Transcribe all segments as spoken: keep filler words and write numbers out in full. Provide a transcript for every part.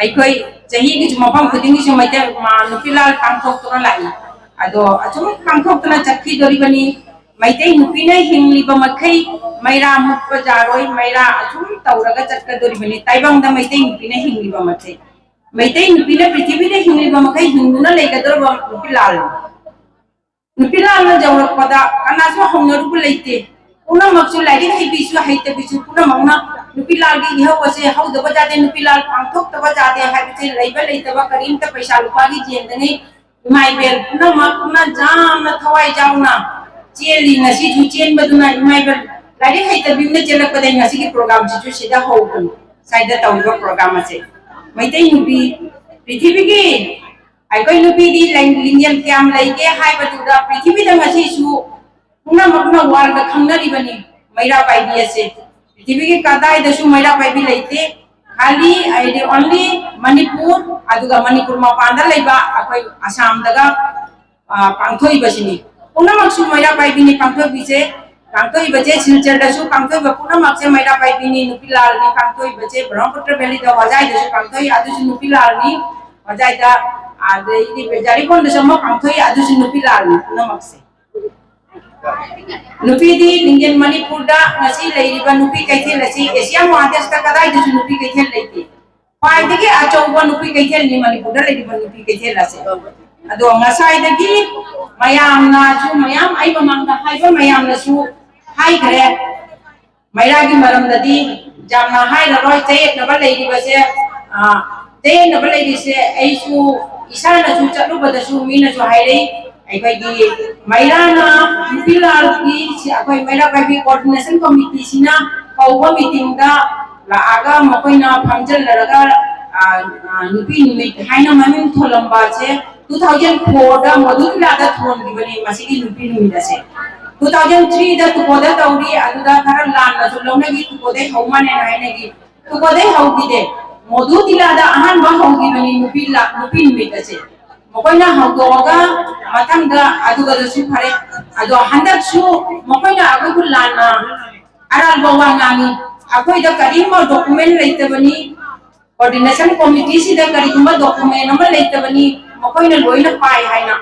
ꯑꯩꯈꯣꯏ ꯆꯍꯤꯒꯤꯁꯨ ꯃꯐꯝ ꯈꯨꯗꯤꯡꯒꯤꯁꯨ ꯃꯩꯇꯩ ꯃꯥ ꯅꯨꯄꯤ ꯂꯥꯜ ꯄꯥꯡꯊꯣꯛꯇꯨꯅ ꯂꯥꯛꯏ꯫ ꯑꯗꯣ ꯑꯁꯨꯝ ꯄꯥꯡꯊꯣꯛꯇꯨꯅ ꯆꯠꯈꯤꯗꯣꯔꯤꯕꯅꯤ꯫ ꯃꯩꯇꯩ ꯅꯨꯄꯤꯅ ꯍꯤꯡꯂꯤꯕ ꯃꯈꯩ ꯃꯩꯔꯥ ꯃꯨꯠꯄ ꯌꯥꯔꯣꯏ, ꯃꯩꯔꯥ ꯑꯁꯨꯝ ꯇꯧꯔꯒ ꯆꯠꯀꯗꯣꯔꯤꯕꯅꯤ꯫ ꯇꯥꯏꯕꯪꯗ ꯃꯩꯇꯩ ꯅꯨꯄꯤꯅ ꯍꯤꯡꯂꯤꯕ ꯃꯈꯩ, ꯃꯩꯇꯩ ꯅꯨꯄꯤꯅ ꯄ꯭ꯔꯤꯊꯤꯕꯤꯗ ꯍꯤꯡꯂꯤꯕ ꯃꯈꯩ ꯍꯤꯡꯗꯨꯅ ꯂꯩꯒꯗꯧꯔꯕ ꯅꯨꯄꯤ ꯂꯥꯜ꯫ ꯅꯨꯄꯤ ꯂꯥꯜꯅ ꯌꯧꯔꯛꯄꯗ ꯀꯅꯥꯁꯨ ꯍꯧꯅꯔꯨꯕ ꯂꯩꯇꯦ꯫ ꯄꯨꯝꯅꯃꯛꯁꯨ ꯂꯥꯏꯔꯤꯛ ꯍꯩꯕꯤꯁꯨ ꯍꯩꯇꯕꯤꯁꯨ ꯄꯨꯝꯅꯃꯛꯅ ꯅꯨꯄꯤ ꯂꯥꯜꯒꯤ ꯏꯍꯧ ꯑꯁꯦ ꯍꯧꯗꯕ ꯌꯥꯗꯦ, ꯅꯨꯄꯤ ꯂꯥꯜ ꯄꯥꯡꯊꯣꯛꯇꯕ ꯌꯥꯗꯦ ꯍꯥꯏꯕꯁꯦ ꯂꯩꯕ ꯂꯩꯇꯕ ꯀꯔꯤꯝꯇ ꯄꯩꯁꯥ ꯂꯨꯄꯥꯒꯤ ꯌꯦꯡꯗꯉꯩ ꯏꯃꯥ ꯏꯕꯦꯜ ꯄꯨꯝꯅꯃꯛꯅ ꯌꯥꯝꯅ ꯊꯋꯥꯏ ꯌꯥꯎꯅ ꯆꯦꯜꯂꯤ꯫ ꯉꯁꯤꯁꯨ ꯆꯦꯟꯕꯗꯨꯅ ꯏꯃꯥ ꯏꯕꯦꯜ ꯂꯥꯏꯔꯤꯛ ꯍꯩꯇꯕꯤꯅ ꯆꯦꯜꯂꯛꯄꯗꯒꯤ ꯉꯁꯤꯒꯤ ꯄ꯭ꯔꯣꯒ꯭ꯔꯥꯝꯁꯤꯁꯨ ꯁꯤꯗ ꯍꯧꯕꯅꯤ꯫ ꯁ꯭ꯋꯥꯏꯗ ꯇꯧꯔꯤꯕ ꯄ꯭ꯔꯣꯒ꯭ꯔꯥꯝ ꯑꯁꯦ ꯃꯩꯇꯩ ꯅꯨꯄꯤ ꯄ꯭ꯔꯤꯊꯤꯕꯤꯒꯤ ꯑꯩꯈꯣꯏ ꯅꯨꯄꯤꯗꯤ ꯂꯩ-, ꯂꯤꯡꯖꯦꯜ ꯀꯌꯥꯝ ꯂꯩꯒꯦ ꯍꯥꯏꯕꯗꯨꯗ ꯄ꯭ꯔꯤꯊꯤꯕꯤꯗ ꯉꯁꯤꯁꯨ ꯄꯨꯝꯅꯃꯛꯅ ꯋꯥꯔꯜꯗ ꯈꯪꯅꯔꯤꯕꯅꯤ ꯃꯩꯔꯥ ꯄꯥꯏꯕꯤ ꯑꯁꯦ꯫ ꯄ꯭ꯔꯤꯊꯤꯕꯤꯒꯤ ꯀꯗꯥꯏꯗꯁꯨ ꯃꯩꯔꯥ ꯄꯥꯏꯕꯤ ꯂꯩꯇꯦ꯫ ꯈꯥꯂꯤ ꯍꯥꯏꯗꯤ only ꯃꯅꯤꯄꯨꯔ, ꯑꯗꯨꯒ ꯃꯅꯤꯄꯨꯔ ꯃꯄꯥꯟꯗ ꯂꯩꯕ ꯑꯩꯈꯣꯏ ꯑꯁꯥꯝꯗꯒ, ꯑ, ꯄꯥꯡꯊꯣꯛꯏꯕꯁꯤꯅꯤ꯫ ꯄꯨꯝꯅꯃꯛꯁꯨ ꯃꯩꯔꯥ ꯄꯥꯏꯕꯤꯅꯤ ꯄꯥꯡꯊꯣꯛꯏꯕꯁꯦ꯫ ꯄꯥꯡꯊꯣꯛꯏꯕꯁꯦ ꯁꯤꯜꯆꯔꯗꯁꯨ ꯄꯥꯡꯊꯣꯛꯏꯕ ꯄꯨꯝꯅꯃꯛꯁꯦ ꯃꯩꯔꯥ ꯄꯥꯏꯕꯤꯅꯤ꯫ ꯅꯨꯄꯤ ꯂꯥꯜꯅꯤ ꯄꯥꯡꯊꯣꯛꯏꯕꯁꯦ꯫ ꯕ꯭ꯔꯍ꯭ꯃꯄꯨꯇ꯭ꯔ ꯚꯦꯂꯤꯗ ꯍꯣꯖꯥꯏꯗꯁꯨ ꯄꯥꯡꯊꯣꯛꯏ, ꯑꯗꯨꯁꯨ ꯅꯨꯄꯤ ꯂꯥꯜꯅꯤ꯫ ꯍꯣꯖꯥꯏꯗ, ꯑꯗꯩꯗꯤ ꯌꯥꯏꯔꯤꯄꯣꯛꯗꯁꯨ ꯑꯃ ꯄꯥꯡꯊꯣꯛꯏ, ꯑꯗꯨꯁꯨ ꯅꯨꯄꯤ ꯂꯥꯜꯅꯤ ꯄꯨꯝꯅꯃꯛꯁꯦ꯫ ꯅꯨꯄꯤꯗꯤ ꯂꯤꯡꯖꯦꯜ ꯃꯅꯤꯄꯨꯔꯗ ꯉꯁꯤ ꯂꯩꯔꯤꯕ ꯅꯨꯄꯤ ꯀꯩꯊꯦꯜ ꯑꯁꯤ ꯑꯦꯁꯤꯌꯥ ꯃꯍꯥꯗꯦꯁꯇ ꯀꯗꯥꯏꯗꯁꯨ ꯅꯨꯄꯤ ꯀꯩꯊꯦꯜ ꯂꯩꯇꯦ꯫ ꯈ꯭ꯋꯥꯏꯗꯒꯤ ꯑꯆꯧꯕ ꯅꯨꯄꯤ ꯀꯩꯊꯦꯜꯅꯤ ꯃꯅꯤꯄꯨꯔꯗ ꯂꯩꯔꯤꯕ ꯅꯨꯄꯤ ꯀꯩꯊꯦꯜ ꯑꯁꯦ꯫ ꯑꯗꯣ ꯉꯁꯥꯏꯗꯒꯤ ꯃꯌꯥꯝꯅꯁꯨ, ꯃꯌꯥꯝ ꯑꯩ ꯃꯃꯥꯡꯗ ꯍꯥꯏꯕ ꯃꯌꯥꯝꯅꯁꯨ ꯍꯥꯏꯈ꯭ꯔꯦ꯫ ꯃꯩꯔꯥꯒꯤ ꯃꯔꯝꯗꯗꯤ ꯌꯥꯝꯅ ꯍꯥꯏꯔꯔꯣꯏ꯫ ꯆꯌꯦꯠꯅꯕ ꯂꯩꯔꯤꯕꯁꯦ, ꯑ, ꯆꯌꯦꯠꯅꯕ ꯂꯩꯔꯤꯁꯦ ꯑꯩꯁꯨ ꯏꯁꯥꯅꯁꯨ ꯆꯠꯂꯨꯕꯗꯁꯨ ꯃꯤꯅꯁꯨ ꯍꯥꯏꯔꯛꯏ꯫ ꯑꯩꯈꯣꯏꯒꯤ ꯃꯩꯔꯥꯅ ꯅꯨꯄꯤ ꯂꯥꯜꯒꯤ ꯁꯤ-, ꯑꯩꯈꯣꯏ ꯃꯩꯔꯥ ꯄꯥꯏꯕꯤ ꯀꯣꯑꯣꯔꯗꯤꯅꯦꯁꯟ ꯀꯃꯤꯇꯤꯁꯤꯅ ꯀꯧꯕ ꯃꯤꯇꯤꯡꯗ ꯂꯥꯛꯑꯒ ꯃꯈꯣꯏꯅ ꯐꯝꯖꯤꯜꯂꯔꯒ, ꯑ, ꯑ, ꯅꯨꯄꯤ ꯅꯨꯃꯤꯠ ꯍꯥꯏꯅ ꯃꯃꯤꯡ ꯊꯣꯜꯂꯝꯕꯁꯦ two thousand fourꯗ ꯃꯣꯗꯨꯂꯥꯗ ꯊꯣꯟꯈꯤꯕꯅꯤ ꯃꯁꯤꯒꯤ ꯅꯨꯄꯤ ꯅꯨꯃꯤꯠ ꯑꯁꯦ꯫ Two thousand threeꯗ ꯇꯨꯀꯣꯗ ꯇꯧꯔꯤ, ꯑꯗꯨꯗ ꯈꯔ ꯂꯥꯟꯅꯁꯨ ꯂꯧꯅꯈꯤ, ꯇꯨꯀꯣꯗꯩ ꯍꯧ ꯃꯥꯜꯂꯦꯅ ꯍꯥꯏꯅꯈꯤ꯫ ꯇꯨꯀꯣꯗꯩ ꯍꯧꯈꯤꯗꯦ, ꯃꯣꯗꯨꯂꯥꯗ ꯑꯍꯥꯟꯕ ꯍꯧꯈꯤꯕꯅꯤ ꯅꯨꯄꯤ ꯂꯥ-, ꯅꯨꯄꯤ ꯅꯨꯃꯤꯠ ꯑꯁꯦ꯫ ꯃꯈꯣꯏꯅ ꯍꯧꯗꯣꯛꯑꯒ ꯃꯊꯪꯗ ꯑꯗꯨꯒꯗꯁꯨ ꯐꯔꯦ꯫ ꯑꯗꯣ ꯍꯟꯗꯛꯁꯨ ꯃꯈꯣꯏꯅ ꯑꯩꯈꯣꯏꯕꯨ ꯂꯥꯟꯅ ꯑꯔꯥꯟꯕ ꯋꯥ ꯉꯥꯡꯉꯤ꯫ ꯑꯩꯈꯣꯏꯗ ꯀꯔꯤꯒꯨꯝꯕ ꯗꯣꯀꯨꯃꯦꯟ ꯂꯩꯇꯕꯅꯤ, Coordination Committee ꯁꯤꯗ ꯀꯔꯤꯒꯨꯝꯕ document ꯑꯃ ꯂꯩꯇꯕꯅꯤ, ꯃꯈꯣꯏꯅ ꯂꯣꯏꯅ ꯄꯥꯏ ꯍꯥꯏꯅ,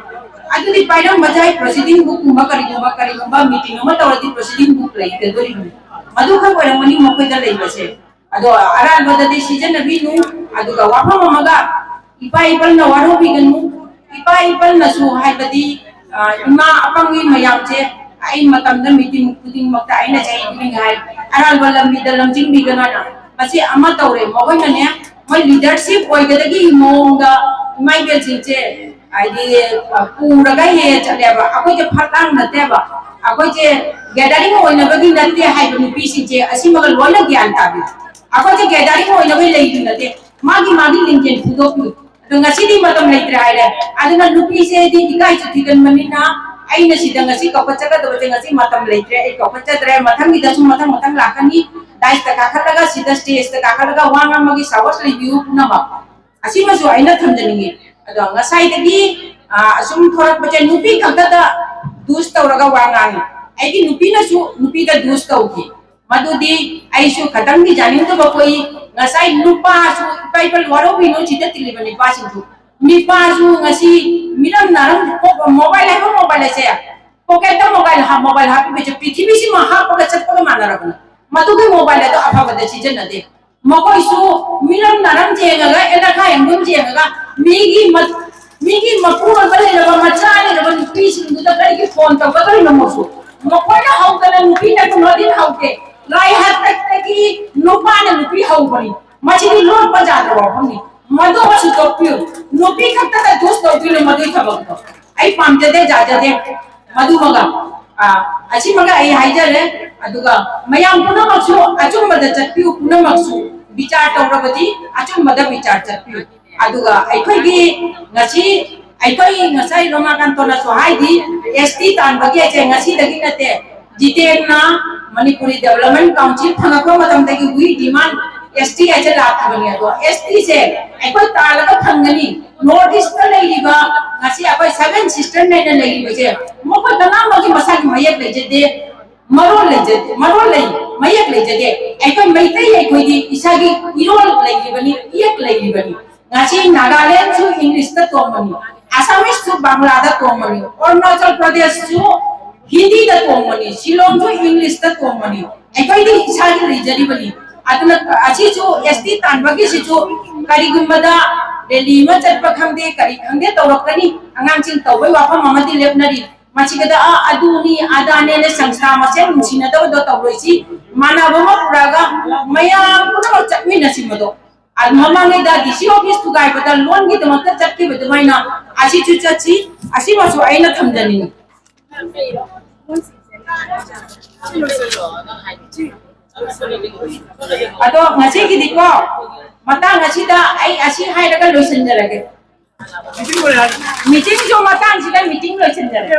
ꯑꯗꯨꯗꯤ ꯄꯥꯏꯔꯝꯕ ꯌꯥꯏ꯫ Proceeding book ꯀꯨꯝꯕ ꯀꯔꯤꯒꯨꯝꯕ, ꯀꯔꯤꯒꯨꯝꯕ meeting ꯑꯃ ꯇꯧꯔꯗꯤ proceeding book ꯂꯩꯒꯗꯣꯔꯤꯕꯅꯤ꯫ ꯃꯗꯨꯈꯛ ꯑꯣꯏꯔꯝꯒꯅꯤ ꯃꯈꯣꯏꯗ ꯂꯩꯕꯁꯦ꯫ ꯑꯗꯣ ꯑꯔꯥꯟꯕꯗꯗꯤ ꯁꯤꯖꯤꯟꯅꯕꯤꯅꯨ꯫ ꯑꯗꯨꯒ ꯋꯥꯐꯝ ꯑꯃꯒ, ꯏꯄꯥ ꯏꯄꯜꯅ ꯋꯥꯔꯧꯕꯤꯒꯅꯨ꯫ ꯏꯄꯥ ꯏꯄꯜꯅꯁꯨ ꯍꯥꯏꯕꯗꯤ, ꯑ, ꯏꯃꯥ ꯑꯄꯪꯒꯤ ꯃꯌꯥꯝꯁꯦ ꯑꯩ ꯃꯇꯝꯗ meeting ꯈꯨꯗꯤꯡꯃꯛꯇ ꯑꯩꯅ ꯆꯍꯤ ꯈꯨꯗꯤꯡ ꯍꯥꯏ, ꯑꯔꯥꯟꯕ ꯂꯝꯕꯤꯗ ꯂꯝꯖꯤꯡꯕꯤꯒꯅꯣꯅ꯫ ꯃꯁꯤ ꯑꯃ ꯇꯧꯔꯦ, ꯃꯈꯣꯏꯅꯅꯦ, ꯃꯣꯏ leadership ꯑꯣꯏꯒꯗꯒꯤ ꯃꯑꯣꯡꯗ ꯏꯃꯥ ꯏꯕꯦꯜꯁꯤꯡꯁꯦ ꯍꯥꯏꯗꯤ, ꯑ, ꯄꯨꯔꯒ ꯍꯦꯛ ꯍꯦꯛ ꯆꯠꯂꯦꯕ꯫ ꯑꯩꯈꯣꯏꯁꯦ ꯐꯠꯂꯥꯡ ꯅꯠꯇꯦꯕ, ꯑꯩꯈꯣꯏꯁꯦ gathering ꯑꯣꯏꯅꯕꯒꯤ ꯅꯠꯇꯦ ꯍꯥꯏꯕ ꯅꯨꯄꯤꯁꯤꯡꯁꯦ ꯑꯁꯤꯃꯒ ꯂꯣꯏꯅ ꯒ꯭ꯌꯥꯟ ꯇꯥꯕꯤꯌꯨ꯫ ꯑꯩꯈꯣꯏꯁꯦ gathering ꯑꯣꯏꯅꯕꯒꯤ ꯂꯩꯔꯤ ꯅꯠꯇꯦ, ꯃꯥꯒꯤ ꯃꯥꯒꯤ ꯂꯤꯡꯖꯦꯜ ꯐꯨꯗꯣꯛꯄꯤꯌꯨ꯫ ꯑꯗꯣ ꯉꯁꯤꯗꯤ ꯃꯇꯝ ꯂꯩꯇ꯭ꯔꯦ ꯍꯥꯏꯔꯦ꯫ ꯑꯗꯨꯅ ꯅꯨꯄꯤꯁꯦꯗꯤ ꯏꯀꯥꯏꯁꯨ ꯊꯤꯒꯟꯕꯅꯤꯅ ꯑꯩꯅ ꯁꯤꯗ ꯉꯁꯤ ꯀꯧꯈꯠꯆꯒꯗꯕꯁꯦ ꯉꯁꯤ ꯃꯇꯝ ꯂꯩꯇ꯭ꯔꯦ, ꯑꯩ ꯀꯧꯈꯠꯆꯗ꯭ꯔꯦ꯫ ꯃꯊꯪꯒꯤꯗꯁꯨ ꯃꯊꯪ ꯃꯊꯪ ꯂꯥꯛꯀꯅꯤ꯫ Dais ꯇ ꯀꯥꯈꯠꯂꯒ, ꯁꯤꯗ stage ꯇ ꯀꯥꯈꯠꯂꯒ ꯋꯥ ꯉꯥꯡꯕꯒꯤ ꯁꯥꯍꯁ ꯂꯩꯕꯤꯌꯨ ꯄꯨꯝꯅꯃꯛ꯫ ꯑꯁꯤꯃꯁꯨ ꯑꯩꯅ ꯊꯝꯖꯅꯤꯡꯉꯤ꯫ ꯑꯗꯣ ꯉꯁꯥꯏꯗꯒꯤ, ꯑ, ꯑꯁꯨꯝ ꯊꯣꯔꯛꯄꯁꯦ ꯅꯨꯄꯤ ꯈꯛꯇꯗ ꯗꯨꯁ ꯇꯧꯔꯒ ꯋꯥ ꯉꯥꯡꯉꯤ꯫ ꯑꯩꯒꯤ ꯅꯨꯄꯤꯅꯁꯨ ꯅꯨꯄꯤꯗ ꯗꯨꯁ ꯇꯧꯈꯤ꯫ ꯃꯗꯨꯗꯤ ꯑꯩꯁꯨ ꯈꯇꯪꯗꯤ ꯌꯥꯅꯤꯡꯗꯕ ꯄꯣꯛꯏ꯫ ꯉꯁꯥꯏ ꯅꯨꯄꯥꯁꯨ ꯏꯄꯥ ꯏꯄꯜ ꯋꯥꯔꯧꯕꯤꯅꯨ ꯁꯤꯗ ꯇꯤꯜꯂꯤꯕ ꯅꯨꯄꯥꯁꯤꯡꯁꯨ꯫ ꯅꯨꯄꯥꯁꯨ ꯉꯁꯤ ꯃꯤꯔꯝ ꯅꯥꯔꯝ ꯃꯣꯕꯥꯏꯜ ꯍꯥꯏꯕ ꯃꯣꯕꯥꯏꯜ ꯑꯁꯦ ꯄꯣꯀꯦꯠꯇ ꯃꯣꯕꯥꯏꯜ ꯍꯥꯞ-, ꯃꯣꯕꯥꯏꯜ ꯍꯥꯞꯄꯤꯕꯁꯦ ꯄ꯭ꯔꯤꯊꯤꯕꯤꯁꯤꯃ ꯍꯥꯞꯄꯒ ꯆꯠꯄꯒ ꯃꯥꯟꯅꯔꯕꯅꯤ꯫ ꯃꯗꯨꯒꯤ ꯃꯣꯕꯥꯏꯜ ꯑꯗꯣ ꯑꯐꯕꯗ ꯁꯤꯖꯤꯟꯅꯗꯦ꯫ ꯃꯈꯣꯏꯁꯨ ꯃꯤꯔꯝ ꯅꯥꯔꯝ ꯌꯦꯡꯉꯒ, ꯑꯦꯂꯥꯈꯥ ꯌꯦꯡꯐꯝ ꯌꯦꯡꯉꯒ ꯃꯤꯒꯤ ꯃ-, ꯃꯤꯒꯤ ꯃꯄꯨꯔꯣꯏꯕ ꯂꯩꯔꯕ, ꯃꯆꯥ ꯂꯩꯔꯕ ꯅꯨꯄꯤꯁꯤꯡꯗꯨꯗ ꯀꯔꯤꯒꯤ ꯐꯣꯟ ꯇꯧꯒꯗꯧꯔꯤꯅꯣ? ꯃꯣꯏꯁꯨ ꯃꯈꯣꯏꯅ ꯍꯧꯗꯅ ꯅꯨꯄꯤꯅ ꯀꯩꯅꯣꯗꯤ ꯍꯧꯗꯦ꯫ ꯂꯥꯏ ꯍꯥꯛꯇꯛꯇꯒꯤ ꯅꯨꯄꯥꯅ ꯅꯨꯄꯤ ꯍꯧꯕꯅꯤ꯫ ꯃꯁꯤꯗꯤ ꯂꯣꯠꯄ ꯌꯥꯗꯕ ꯋꯥꯐꯝꯅꯤ꯫ ꯃꯗꯨ ꯑꯃꯁꯨ ꯇꯣꯛꯄꯤꯌꯨ꯫ ꯅꯨꯄꯤ ꯈꯛꯇꯗ ꯗꯨꯁ ꯇꯧꯗꯣꯏꯅꯣ ꯃꯗꯨꯒꯤ ꯊꯕꯛꯇꯣ? ꯑꯩ ꯄꯥꯝꯖꯗꯦ, ꯌꯥꯖꯗꯦ꯫ ꯃꯗꯨꯃꯒ, ꯑ, ꯑꯁꯤꯃꯒ ꯑꯩ ꯍꯥꯏꯖꯔꯦ꯫ ꯑꯗꯨꯒ ꯃꯌꯥꯝ ꯄꯨꯝꯅꯃꯛꯁꯨ ꯑꯆꯨꯝꯕꯗ ꯆꯠꯄꯤꯌꯨ, ꯄꯨꯝꯅꯃꯛꯁꯨ ꯕꯤꯆꯥꯔ ꯇꯧꯔꯕꯗꯤ ꯑꯆꯨꯝꯕꯗ ꯕꯤꯆꯥꯔ ꯆꯠꯄꯤꯌꯨ꯫ ꯑꯗꯨꯒ ꯑꯩꯈꯣꯏꯒꯤ ꯉꯁꯤ, ꯑꯩꯈꯣꯏ ꯉꯁꯥꯏ ꯔꯣꯃꯥꯀꯥꯟꯇꯣꯅꯁꯨ ꯍꯥꯏꯗꯤ, S T ꯇꯥꯟꯕꯒꯤ ꯑꯁꯦ ꯉꯁꯤꯗꯒꯤ ꯅꯠꯇꯦ, ꯖꯤꯇꯦꯟꯅ ꯃꯅꯤꯄꯨꯔꯤ Development Council ꯐꯪꯉꯛꯄ ꯃꯇꯝꯗꯒꯤ we demand S T ꯍꯥꯏꯁꯦ ꯂꯥꯛꯈꯤꯕꯅꯤ꯫ ꯑꯗꯣ S T ꯁꯦ ꯑꯩꯈꯣꯏ ꯇꯥꯜꯂꯒ ꯐꯪꯒꯅꯤ꯫ North East ꯇ ꯂꯩꯔꯤꯕ, ꯉꯁꯤ ꯑꯩꯈꯣꯏ Seven Sister ꯅ ꯂꯩꯔꯤꯕꯁꯦ, ꯃꯈꯣꯏ ꯀꯅꯥꯃꯛꯀꯤ ꯃꯁꯥꯒꯤ ꯃꯌꯦꯛ ꯂꯩꯖꯗꯦ, ꯃꯔꯣꯜ ꯂꯩꯖꯗꯦ, ꯃꯔꯣꯜ ꯂꯩ, ꯃꯌꯦꯛ ꯂꯩꯖꯗꯦ꯫ ꯑꯩꯈꯣꯏ ꯃꯩꯇꯩ ꯑꯩꯈꯣꯏꯗꯤ ꯏꯁꯥꯒꯤ ꯏꯔꯣꯜ ꯂꯩꯔꯤꯕꯅꯤ, ꯏꯌꯦꯛ ꯂꯩꯔꯤꯕꯅꯤ꯫ ꯉꯁꯤ ꯅꯥꯒꯥꯂꯦꯟꯁꯨ ꯏꯪꯂꯤꯁꯇ ꯇꯣꯡꯕꯅꯤ, ꯑꯁꯥꯃꯤꯁꯁꯨ ꯕꯪꯂꯥꯗ ꯇꯣꯡꯕꯅꯤ, ꯑꯔꯨꯅꯥꯆꯜ ꯄ꯭ꯔꯗꯦꯁꯁꯨ ꯍꯤꯟꯗꯤꯗ ꯇꯣꯡꯕꯅꯤ, ꯁꯤꯂꯣꯡꯁꯨ ꯏꯪꯂꯤꯁꯇ ꯇꯣꯡꯕꯅꯤ꯫ ꯑꯩꯈꯣꯏꯗꯤ ꯏꯁꯥꯒꯤ ꯂꯩꯖꯔꯤꯕꯅꯤ꯫ ꯑꯗꯨꯅ ꯑꯁꯤꯁꯨ ꯑꯦꯁ ꯇꯤ ꯇꯥꯟꯕꯒꯤꯁꯤꯁꯨ ꯀꯔꯤꯒꯨꯝꯕꯗ ꯔꯦꯂꯤ ꯑꯃ ꯆꯠꯄ ꯈꯪꯗꯦ, ꯀꯔꯤ ꯈꯪꯗꯦ ꯇꯧꯔꯛꯀꯅꯤ꯫ ꯑꯉꯥꯡꯁꯤꯡ ꯇꯧꯕꯩ ꯋꯥꯐꯝ ꯑꯃꯗꯤ ꯂꯦꯞꯅꯔꯤ꯫ ꯃꯁꯤꯗ ꯑꯗꯨꯅꯤ ꯑꯗꯥꯅꯦꯅ ꯁꯪꯁꯊꯥ ꯃꯁꯦꯜ ꯅꯨꯡꯁꯤꯅꯗꯕꯗꯣ ꯇꯧꯔꯣꯏꯁꯤ꯫ ꯃꯥꯟꯅꯕ ꯑꯃ ꯄꯨꯔꯛꯑꯒ ꯃꯌꯥꯝ ꯄꯨꯝꯅꯃꯛ ꯆꯠꯃꯤꯟꯅꯁꯤ꯫ ꯃꯗꯣ ꯃꯃꯥꯡꯉꯩꯗ ꯗꯤ ꯁꯤ ꯑꯣꯐꯤꯁ ꯊꯨꯒꯥꯏꯕꯗ ꯂꯣꯟꯒꯤꯗꯃꯛꯇ ꯆꯠꯈꯤꯕ ꯑꯗꯨꯃꯥꯏꯅ ꯑꯁꯤꯁꯨ ꯆꯠꯁꯤ꯫ ꯑꯁꯤꯃꯁꯨ ꯑꯩꯅ ꯊꯝꯖꯅꯤꯡꯉꯤ꯫ ꯑꯗꯣ ꯉꯁꯤꯒꯤꯗꯤꯀꯣ, ꯃꯇꯥꯡ ꯑꯁꯤꯗ ꯑꯩ ꯑꯁꯤ ꯍꯥꯏꯔꯒ ꯂꯣꯏꯁꯤꯟꯖꯔꯒꯦ꯫ ꯃꯤꯇꯤꯡꯁꯨ ꯃꯇꯥꯡꯁꯤꯗ ꯃꯤꯇꯤꯡ ꯂꯣꯏꯁꯤꯟꯖꯔꯒꯦ꯫